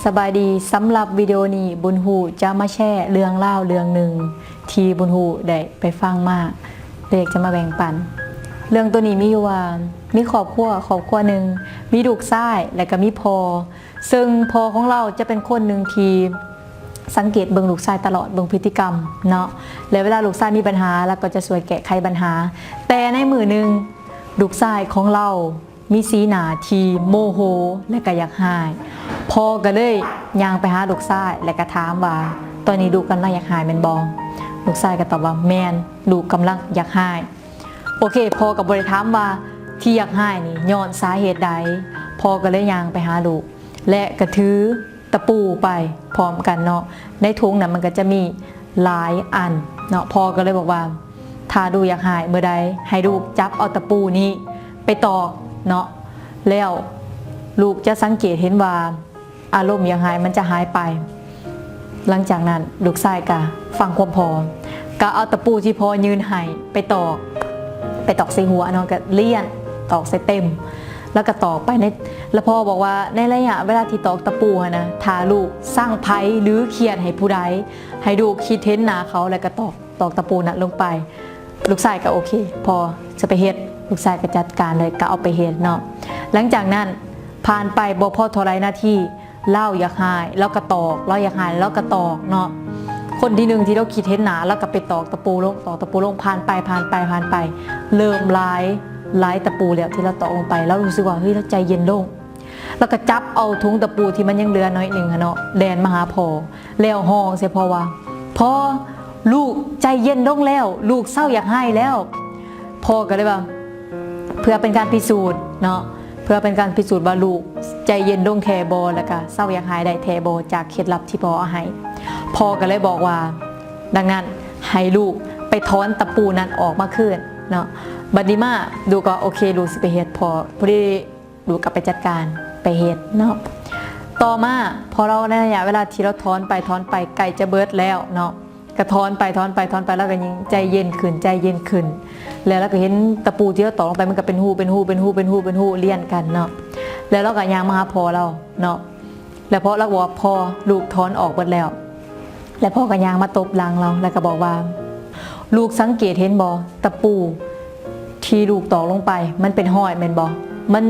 ສະບາຍດີ, ສຳລັບວິດີໂອນີ້ ບຸນຮູ້ຈະມາແຊເລື່ອງລາວເລື່ອງໜຶ່ງທີ່ບຸນຮູ້ໄດ້ໄປຟັງມາ ແລະ ຢາກຈະມາແບ່ງປັນ. ເລື່ອງໂຕນີ້ມີຢູ່ວ່າ ມີຄອບຄົວ ຄອບຄົວໜຶ່ງ ມີລູກຊາຍ ແລະ ກໍມີພໍ່ ເຊິ່ງພໍ່ຂອງລາວຈະເປັນຄົນໜຶ່ງທີ່ສັງເກດເບິ່ງລູກຊາຍຕະຫຼອດ, ເບິ່ງພຶດຕິກຳເນາະ ແລະ ເວລາລູກຊາຍມີບັນຫາ ລາວກໍຈະຊ່ວຍແກ້ໄຂບັນຫາ. ແຕ່ໃນມື້ໜຶ່ງ ລູກຊາຍຂອງລາວ ມີສີໜ້າທີ່ໂມໂຫ ແລະ ກໍຢາກຮ້າຍ. ພໍ່ກໍເລີຍຍ່າງໄປຫາລູກຊາຍ ແລະ ກໍຖາມວ່າ ຕອນນີ້ລູກກຳລັງຢາກຮ້າຍແມ່ນບໍ່? ລູກຊາຍກໍຕອບວ່າ ແມ່ນ, ລູກກຳລັງຢາກຮ້າຍ. ໂອເຄ, ພໍ່ກໍບໍ່ໄດ້ຖາມວ່າທີ່ຢາກຮ້າຍນີ້ຍ້ອນສາເຫດໃດ? ພໍ່ກໍເລີຍຍ່າງໄປຫາລູກ ແລະ ກໍຖື ຕະປູໄປພ້ອມກັນເນາະ. ໃນຖົງນັ້ນມັນກໍຈະມີຫຼາຍອັນເນາະ. ພໍ່ກໍເລີຍບອກວ່າ ຖ້າລູກຢາກຮ້າຍເມື່ອໃດ ໃຫ້ລູກຈັບເອົາຕະປູນີ້ໄປຕອກເນາະ ແລ້ວລູກຈະສັງເກດເຫັນວ່າອາລົມຢາກຮ້າຍມັນຈະຫາຍໄປ. ຫຼັງຈາກນັ້ນລູກຊາຍກໍຟັງຄວາມພໍ່ ກໍເອົາຕະປູທີ່ພໍ່ຍື່ນໃຫ້ໄປຕອກ ໄປຕອກໃສ່ຫົວເນາະ, ກໍລຽນຕອກໃສ່ເຕັມ ແລ້ວກໍຕອກໄປໃນ ແລ້ວພໍ່ບອກວ່າ ໃນໄລຍະເວລາທີ່ຕອກຕະປູຫັ້ນນະ ຖ້າລູກຊັງໃຜ ຫຼື ຄຽດໃຫ້ຜູ້ໃດ ໃຫ້ລູກຄິດເຫັນໜ້າເຂົາ ແລ້ວກໍຕອກ ຕອກຕະປູນັ້ນລົງໄປ. ລູກຊາຍກໍໂອເຄ ພໍ່ຈະໄປເຮັດ, ລູກຊາຍກໍຈັດການເລີຍ ກໍເອົາໄປເຮັດເນາະ. ຫຼັງຈາກນັ້ນຜ່ານໄປບໍ່ພໍເທົ່າໃດນາທີ ລາວຢາກຮ້າຍ ລາວກໍຕອກ, ລາວຢາກຮ້າຍ ລາວກໍຕອກເນາະ. ຄົນທີໜຶ່ງທີ່ລາວຄິດເຫັນໜ້າ ລາວກໍໄປຕອກຕະປູລົງ, ຕອກຕະປູລົງ. ຜ່ານໄປ ຜ່ານໄປ ຜ່ານໄປ ເລີ່ມຫຼາຍ ຫຼາຍຕະປູແລ້ວທີ່ລາວຕອກລົງໄປ, ລາວຮູ້ສຶກວ່າ ເຮີ້ຍ ລາວໃຈເຢັນລົງ. ລາວກໍຈັບເອົາຖົງຕະປູທີ່ມັນຍັງເຫຼືອໜ້ອຍໜຶ່ງຫັ້ນເນາະ ແລ່ນມາຫາພໍ່ ແລ້ວຮ້ອງໃສ່ພໍ່ວ່າ ພໍ່ ລູກໃຈເຢັນລົງແລ້ວ, ລູກເຊົາຢາກຮ້າຍແລ້ວ. ພໍ່ກໍເລີຍວ່າ ເພື່ອເປັນການພິສູດເນາະ, ເພື່ອເປັນການພິສູດວ່າລູກໃຈເຢັນລົງແທ້ບໍ່ ແລ້ວກໍເຊົາຢາກຮ້າຍໄດ້ແທ້ບໍ່ ຈາກເຄັດລັບທີ່ພໍ່ເອົາໃຫ້. ພໍ່ກໍເລີຍບອກວ່າ ດັ່ງນັ້ນໃຫ້ລູກໄປຖອນຕະປູນັ້ນອອກມາຄືນເນາະ. ບັດນີ້ມາ ລູກກໍໂອເຄ ລູກຊິໄປເຮັດ. ພໍ ພໍດີ ລູກກໍໄປຈັດການໄປເຮັດເນາະ. ຕໍ່ມາພໍລາວ ໃນໄລຍະເວລາທີ່ລາວຖອນໄປຖອນໄປ ໃກ້ຈະເບິດແລ້ວເນາະ, ກໍຖອນໄປຖອນໄປຖອນໄປ ລາວກໍຍິ່ງໃຈເຢັນຂຶ້ນ ໃຈເຢັນຂຶ້ນ. ແລ້ວລາວກໍເຫັນຕະປູທີ່ລາວຕອກລົງໄປ ມັນກໍເປັນຮູ ເປັນຮູ ເປັນຮູ ເປັນຮູ ເປັນຮູລຽນກັນເນາະ. ແລ້ວລາວກໍຍ່າງມາຫາພໍ່ລາວເນາະ. ແລ້ວພໍ່ລາວກໍບອກວ່າ ພໍ່ ລູກຖອນອອກເບິດແລ້ວ. ແລ້ວພໍ່ກໍຍ່າງມາຕົບຫຼັງລາວ ແລ້ວກໍບອກວ່າ ລູກສັງເກດເຫັນບໍ່ ຕະປູທີ່ລູກຕອກລົງໄປ ມັນເປັນຮອຍແມ່ນບໍ່? ມັນ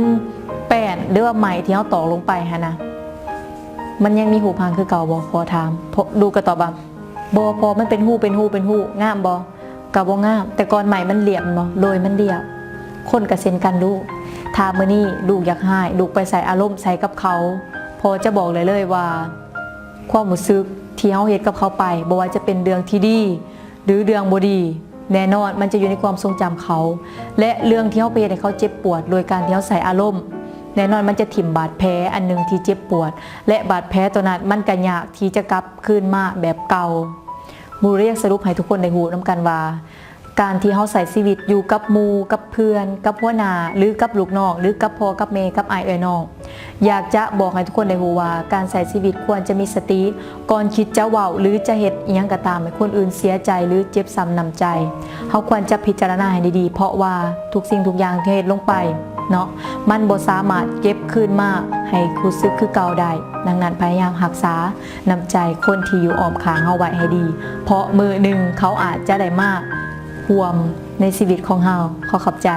ແປ້ນ ຫຼືວ່າໄມ້ທີ່ເຮົາຕອກລົງໄປຫັ້ນນະ ມັນຍັງມີຮູບຮ່າງຄືເກົ່າບໍ່? ພໍ່ຖາມ. ພໍ່ ລູກກໍຕອບວ່າ ບໍ່ ພໍ່ ມັນເປັນຮູ ເປັນຮູ ເປັນຮູ. ງາມບໍ່? ກໍບໍ່ງາມ. ແຕ່ກ່ອນໄມ້ມັນລຽບແມ່ນບໍ່? ໂດຍ ມັນລຽບ. ຄົນກໍເຊັ່ນກັນລູກ, ຖ້າມື້ນີ້ລູກຢາກຮ້າຍ ລູກໄປໃສ່ອາລົມໃສ່ກັບເຂົາ, ພໍ່ຈະບອກໄດ້ເລີຍວ່າ ຄວາມຮູ້ສຶກທີ່ເຮົາເຮັດກັບເຂົາໄປ ບໍ່ວ່າຈະເປັນເລື່ອງທີ່ດີ ຫຼື ເລື່ອງບໍ່ດີ ແນ່ນອນມັນຈະຢູ່ໃນຄວາມຊົງຈຳເຂົາ ແລະ ເລື່ອງທີ່ເຮົາໄປເຮັດໃຫ້ເຂົາເຈັບປວດ ໂດຍການທີ່ເຮົາໃສ່ອາລົມ ແນ່ນອນມັນຈະຖິ້ມບາດແຜອັນໜຶ່ງທີ່ເຈັບປວດ ແລະ ບາດແຜຕົວນັ້ນມັນກໍຍາກທີ່ຈະກັບຄືນມາແບບເກົ່າ. ບຸນຢາກສະຫຼຸບໃຫ້ທຸກຄົນໄດ້ຮູ້ນຳກັນວ່າ ການທີ່ເຮົາໃຊ້ຊີວິດຢູ່ກັບໝູ່ ກັບເພື່ອນ ກັບຫົວໜ້າ ຫຼື ກັບລູກນ້ອງ ຫຼື ກັບພໍ່ກັບແມ່ ກັບອ້າຍເອື້ອຍນ້ອງ ຢາກຈະບອກໃຫ້ທຸກຄົນໄດ້ຮູ້ວ່າ ການໃຊ້ຊີວິດຄວນຈະມີສະຕິ ກ່ອນຄິດຈະເວົ້າ ຫຼື ຈະເຮັດອີ່ຫຍັງກໍຕາມໃຫ້ຄົນອື່ນເສຍໃຈ ຫຼື ເຈັບຊ້ຳນ້ຳໃຈ. ເຮົາຄວນຈະພິຈາລະນາໃຫ້ດີໆ ເພາະວ່າທຸກສິ່ງທຸກຢ່າງທີ່ເຮັດລົງໄປເນາະ ມັນບໍ່ສາມາດເກັບຄືນມາໃຫ້ຮູ້ສຶກຄືເກົ່າໄດ້. ດັ່ງນັ້ນ ພະຍາຍາມຮັກສານ້ຳໃຈຄົນທີ່ຢູ່ອ້ອມຂ້າງເຮົາໄວ້ໃຫ້ດີ ເພາະມື້ໜຶ່ງເຂົາອາດຈະໄດ້ມາຮ່ວມໃນຊີວິດຂອງເຮົາ. ຂໍຂອບໃຈ.